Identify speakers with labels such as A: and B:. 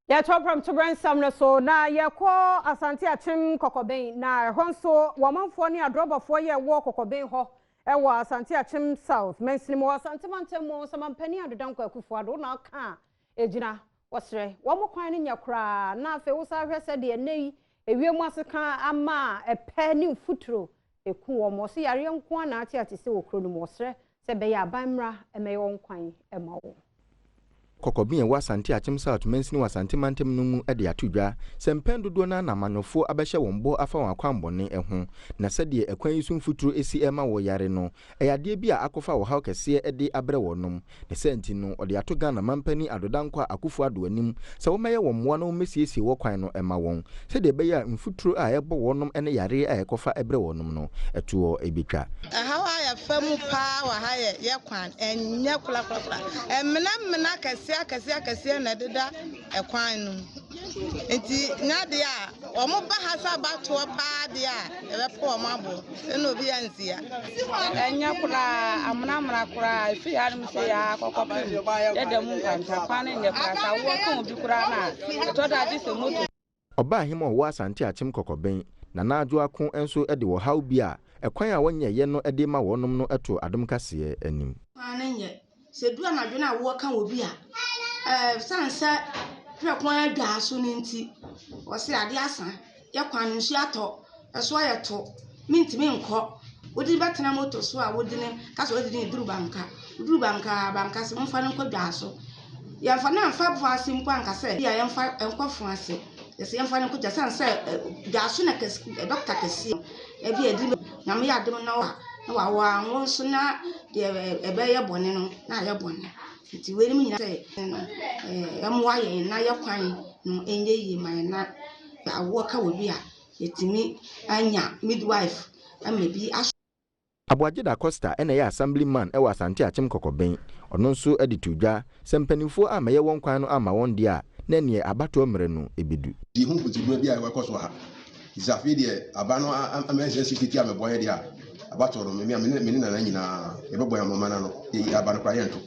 A: Yɛtɔ prɛmtoberɛ nsɛm no so na yɛkɔ Asante Akyem Kɔkɔbɛn, na ɛhɔ nso wɔmanfoɔ ne adrɔbafoɔ yɛ ɛwɔ Kɔkɔbɛn hɔ ɛwɔ Asante Akyem South mansini mu wɔ Asante mantam mu. Sɛmampanin Addo Dankwa Akufo-Addo na ɔka a ɛgyina wɔsrɛ wɔn kwan no nyɛ koraa, na afei wosan hwɛ sɛ deɛ nnɛ yi ewiem aseka ama a ɛpɛ ne mfuturo eku wɔn. Ɔso yareɛ nko ara na ate ate sɛ wɔ kuro no mu. Wɔsrɛ sɛ bɛyɛ aban mmra ɛmɛyɛ wɔn kwan ɛma wɔn.
B: Kɔkɔbea wɔ Asante Akyem South mansini wɔ Asante mantam no mu de ato dwa sɛ mpɛn dodoɔ no ara na amanyɔfoɔ abɛhyɛ wɔn bɔ afa wɔn akwammɔne ho, na sɛdeɛ ɛkwan yi so mfuturo si ɛma wɔ yare no, ɛyɛ adeɛ bi a akɔfa ɔhaw kɛseɛ de abrɛ wɔnom. Ne sɛ nti no, ɔde ato Ghana mampanin Addo Dankwa Akufo-Addo anim sɛ wɔmmɛyɛ wɔn mmoa na wɔmmɛsiesie wɔ kwan no ma wɔn, sɛdeɛ ɛbɛyɛ a mfuturo a ɛbɔ wɔnom ne yareɛ a ɛkɔfa brɛ wɔnom no, ɛtoɔ bɛtwa.
C: Ɛhaw a yɛfa mu paa wɔ ha yɛ yɛ kwan ɛnyɛ korakorakora. Ɛmena mena akɛseɛ akɛseɛ akɛseɛ na ɛdeda ɛkwan no mu. Nti nya deɛ a wɔn ba ha sɛ abatoɔ paa deɛ a yɛbɛpo wɔn abo ɛna obi ansia.
D: Ɛnyɛ koraa, amena koraa, efi ha nom sɛ yɛ akɔkɔpem yɛda mu nkwanta kwan no nyɛ koraa sɛ awoɔ ka obi koraa no a ɛtɔ da agye sɛ moto.
B: Ɔbaa ahema a ɔwɔ Asante Akyem Kɔkɔbɛn, Nana Adwo Ako nso de ɔhaw bi a ɛkwan a wɔnyɛeɛ no de ma wɔnom no to Adom Kaseɛ anim.
E: Kwan no nyɛ sɛ du anadwo no a wɔka wɔ bi a sane sɛ hwɛ kwan adwa so no nti wɔse ade asa yɛ kwan no nsuo atɔ ɛso ayɛ to mentumi nkɔ. Wode bɛtena moto so a wode ne ka sɛ wode ne duru Banka, duru Banka a Banka sɛ momfa no nkɔ dwa so. Yɛmfa no amfa fo ase mpo anka sɛ bia yɛmfa nkɔ fo ase, yɛsɛ yɛmfa no nkɔ dwa sane sɛ dwa so na dɔkta kɛseɛ ebi a ɛdi Nyame yɛ adom na wa na wawo anwo nso na deɛ ɛbɛyɛ bɔne no na ayɛ bɔne. Nti weinom nyinaa sɛ no ɛmmoa yɛn na yɛ kwan no ɛnyɛ yie ma yɛn na awoɔ ka wɔ bi a yɛtumi anya midwife ama bi aso.
B: Aboagye Da Costa ɛna ɛyɛ assemblyman ɛwɔ Asante Akyem Kɔkɔbɛn. Ɔno nso de to dwa sɛ mpanimfoɔ a mɛyɛ wɔn kwan no ama wɔn deɛ a na neɛ abatoɔ mmerɛ no ɛbɛdu.
F: Deɛ hu mfutudwuma bi a ɛkɔ so ha. Sɛ afei deɛ aba no amɛnsɛ security a mɛbɔ yɛ deɛ a abatoɔ no me ne nana nyinaa yɛbɛbɔ yɛn amama no yɛyi aba no koraa yɛnto.